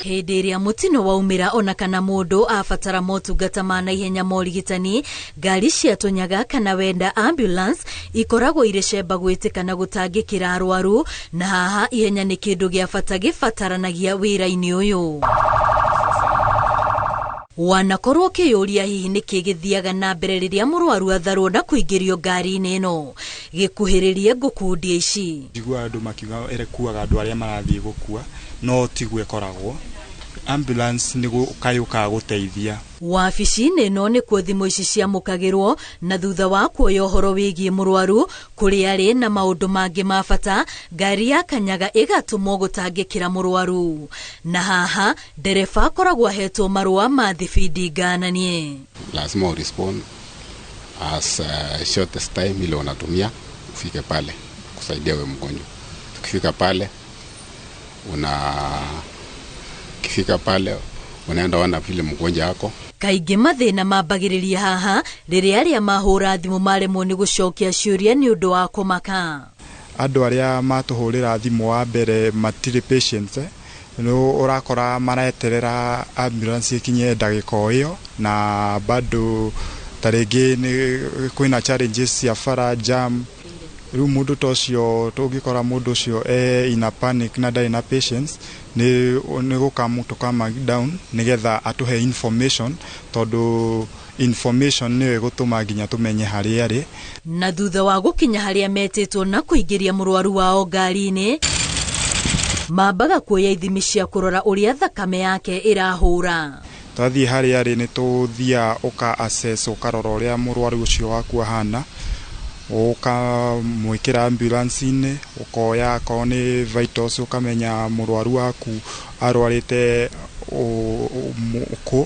Hĩndĩ ĩrĩa mũtino waumĩra ona kana mũndũ abatara motungata ma naihenya ma ũrigitani, ngari cia tũnyaga kana wenda ambulance ikoragwo irĩ cemba gwĩtĩka na gũtangĩkĩra arwaru, na haha ihenya nĩ kĩndũ gĩa bata gĩbataranagia wĩra-inĩ ũyũ. Wanakorwo ũkĩyũria hihi nĩkĩ gĩthiaga na mbere rĩrĩa mũrwaru atharwo na kũingĩrio ngari-inĩ ĩno, gĩkuhĩrĩrie ngũkundia ici. Njiguaga andũ makiuga ĩrekuaga andũ arĩa marathiĩ gũkua, no tiguo ĩkoragwo. Ambulance nĩ gũka yũkaga gũteithia. Wabici-inĩ ĩno nĩkuo thimũ ici ciamũkagĩrwo, na thutha wa kuoya ũhoro wĩgiĩ mũrwaru kũrĩa arĩ na maũndũ mangĩ ma bata, ngari ya kanyaga ĩgatũmwo gũtangĩkĩra mũrwaru. Na haha ndereba akoragwo ahetwo marũa ma thibindi ngananie. Lazima urespond as shortest time ile unatumia ufike pale kusaidia we mgonjwa. Tukifika pale una ukifika pale unaenda ona vile mgonjwa ako. Kaingĩ mathĩna mambagĩrĩria haha rĩrĩa arĩa mahũra thimũ maremwo nĩ gũcokia ciũria nĩ ũndũ wa kũmaka. Andũ arĩa matũhũrĩra thimũ wa mbere matirĩ patience, nĩ ũrakora mareterera ambulance ĩkinye ndagĩka o ĩyo, na bado ta rĩngĩ nĩ kwĩna challenges cia bara jam. Rĩu mũndũ ta ũcio tũngĩkora mũndũ ũcio e in a panic na ndarĩ na patience, nĩ gũkam tũkama down nĩgetha atũhe information, tondũ information nĩyo ĩgũtũma nginya tũmenye harĩa arĩ. Na thutha wa gũkinya harĩa metĩtwo na kũingĩria mũrwaru wao ngari-inĩ, mambaga kuoya ithimi cia kũrora ũrĩa thakame yake ĩrahũra. Twathiĩ harĩa arĩ nĩ tũthiaga ũka assess, ũkarora ũrĩa mũrwaru ũcio waku ahana, ũkamwĩkĩra ambulance-inĩ, ũkoya akorwo nĩ vitals, ũkamenya mũrwaru waku arwarĩte kũ,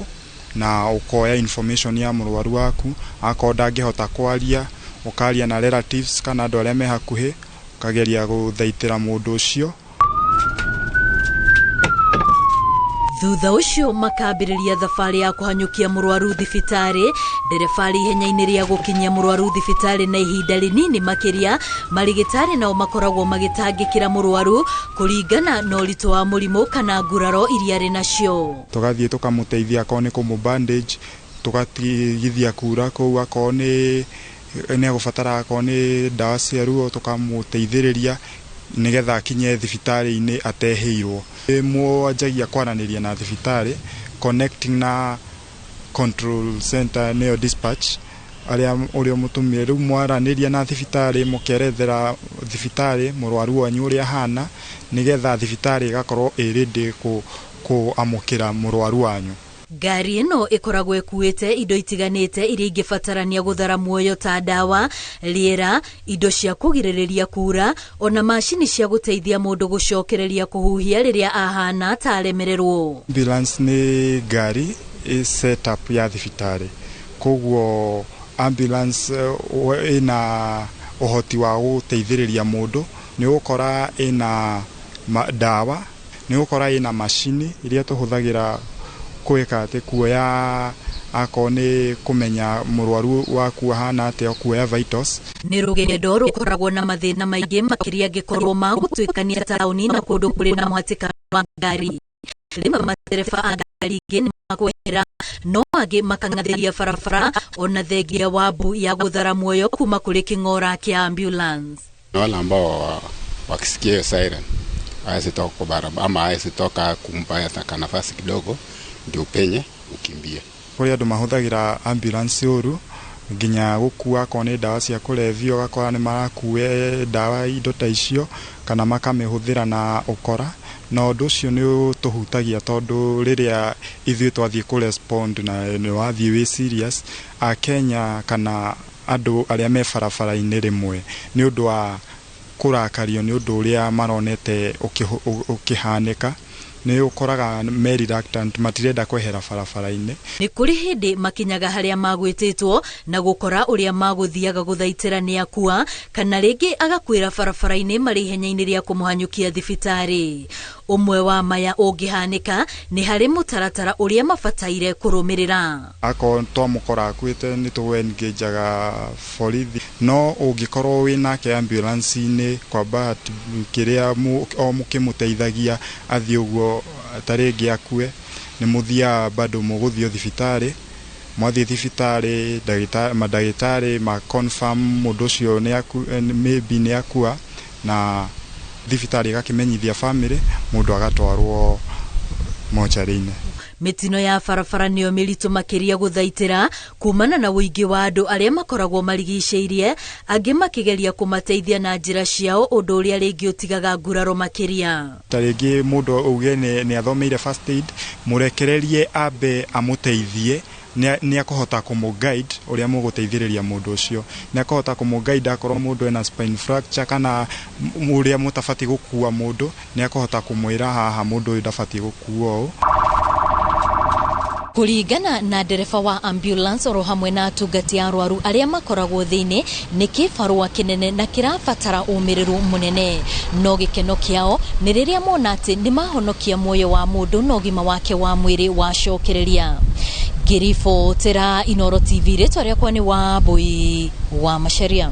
na ũkoya information ya mũrwaru waku. Akorwo ndangĩhota kwaria, ũkaria na relatives kana andũ arĩa me hakuhĩ, ũkageria gũthaitĩra mũndũ ũcio. Thutha ũcio makambĩrĩria thabarĩ ya kũhanyũkia mũrwaru thibitarĩ. Ndereba arĩ ihenya-inĩ rĩa gũkinyia mũrwaru thibitarĩ na ihinda rĩnini makĩria. Marigĩtarĩ nao makoragwo magĩtangĩkĩra mũrwaru kũringana na ũritũ wa mũrimũ kana nguraro iria arĩ nacio. Tũgathiĩ tũkamũteithia akorwo nĩ kũmũ bandage, tũgatigithia kura kũu, akorwo nĩ egũbatara akorwo nĩ ndawa cia ruo tũkamũteithĩrĩria nĩgetha akinye thibitarĩ-inĩ atehĩirwo. Mwanjagia kwaranĩria na thibitarĩ, connecting na control center nĩyo dispatch, arĩa ũrĩa mũtũmire. Rĩu mwaranĩria na thibitarĩ mũkerethera thibitarĩ mũrwaru wanyu ũrĩa ahana, nĩgetha thibitarĩ ĩgakorwo ĩ ready kũamũkĩra mũrwaru wanyu. Ngari ĩno ĩkoragwo ĩkuĩte indo itiganĩte iria ingĩbatarania gũthara muoyo ta ndawa, rĩera, indo cia kũgirĩrĩria kura, ona macini cia gũteithia mũndũ gũcokereria kũhuhia rĩrĩa ahana ta aremererwo. Ambulance nĩ ngari ĩ set up ya thibitarĩ, koguo ambulance ĩna ũhoti wa gũteithĩrĩria mũndũ. Nĩ ũgũkora ĩna ndawa, nĩ ũgũkora ĩna macini iria tũhũthagĩra kwĩka atĩ kuoya akorwo nĩ kũmenya mũrwaru waku ahana atĩa, kuoya vitals. Nĩ rũgendo rũkoragwo na mathĩna maingĩ makĩria angĩkorwo magũtuĩkania taũni na kũndũ kũrĩ na mũhatĩkano wa ngari. Rĩmwe matereba a ngari ingĩ nĩ makwehera, no angĩ makang'athĩria barabara ona thengia wa mbu ya gũthara muoyo kuma kũrĩ kĩng'ora kĩa ambulance. Na wale ambao wakisikia hiyo siren hawezi toka kwa barabara ama hawezi toka kumpa nafasi kidogo ndio upenye ukimbie. Kũrĩ andũ mahũthagĩra ambulance ũru nginya gũkua akorwo nĩ ndawa cia kũrebia, ũgakora nĩ marakua ndawa indo ta icio kana makamĩhũthĩra na ũkora, na ũndũ ũcio nĩ ũtũhutagia tondũ rĩrĩa ithuĩ twathiĩ kũ respond na nĩ wathiĩ wĩ serious, Akenya kana andũ arĩa me barabara-inĩ rĩmwe nĩ ũndũ wa kũrakario nĩ ũndũ ũrĩa maronete ũkĩhanĩka, nĩ ũkoraga me reluctant, matirenda kwehera barabara-inĩ. Nĩ kũrĩ hĩndĩ makinyaga harĩa magwĩtĩtwo na gũkora ũrĩa magũthiaga gũthaitĩra nĩ akua, kana rĩngĩ agakuĩra barabara-inĩ marĩ ihenya-inĩ rĩa kũmũhanyũkia thibitarĩ. Ũmwe wa maya ũngĩhanĩka nĩ harĩ mũtaratara ũrĩa mabataire kũrũmĩrĩra. Akorwo twamũkora akuĩte nĩ tũ-engajaga borithi, no ũngĩkorwo wĩ nake ambulance-inĩ kwa bahati kĩrĩa o mũkĩmũteithagia athiĩ ũguo ta rĩngĩ akue, nĩ mũthiaga bado mũgũthiĩ thibitarĩ. Mwathiĩ thibitarĩ, mandagĩtarĩ ma confirm mũndũ ũcio maybe nĩ akua, na thibitarĩ ĩgakĩmenyithia family, mũndũ agatwarwo mocarĩ-inĩ. Mĩtino ya barabara nĩyo mĩritũ makĩria gũthaitĩra kumana na ũingĩ wa andũ arĩa makoragwo marigicĩirie, angĩ makĩgeria kũmateithia na njĩra ciao, ũndũ ũrĩa rĩngĩ ũtigaga nguraro makĩria. Ta rĩngĩ mũndũ auge nĩ athomeire first aid, mũrekererie ambe amũteithie, nĩ akũhota kũmũ guide ũrĩa mũgũteithĩrĩria mũndũ ũcio, nĩ akũhota kũmũ guide akorwo mũndũ ena spine fracture kana ũrĩa mũtabatiĩ gũkua mũndũ, nĩ akũhota kũmwĩra haha mũndũ ũyũ ndabatiĩ gũkuo ũũ. Kũringana na ndereba wa ambulance oro hamwe na atungati a arwaru arĩa makoragwo thĩinĩ, nĩ kĩbarũa kĩnene na kĩrabatara ũmĩrĩru mũnene, no gĩkeno kĩao nĩ rĩrĩa mona atĩ nĩ mahonokia muoyo wa mũndũ na ũgima wake wa mwĩrĩ wacokereria. Ngĩribotera Inooro TV, rĩtwa rĩakwa nĩ Wambui wa Macharia.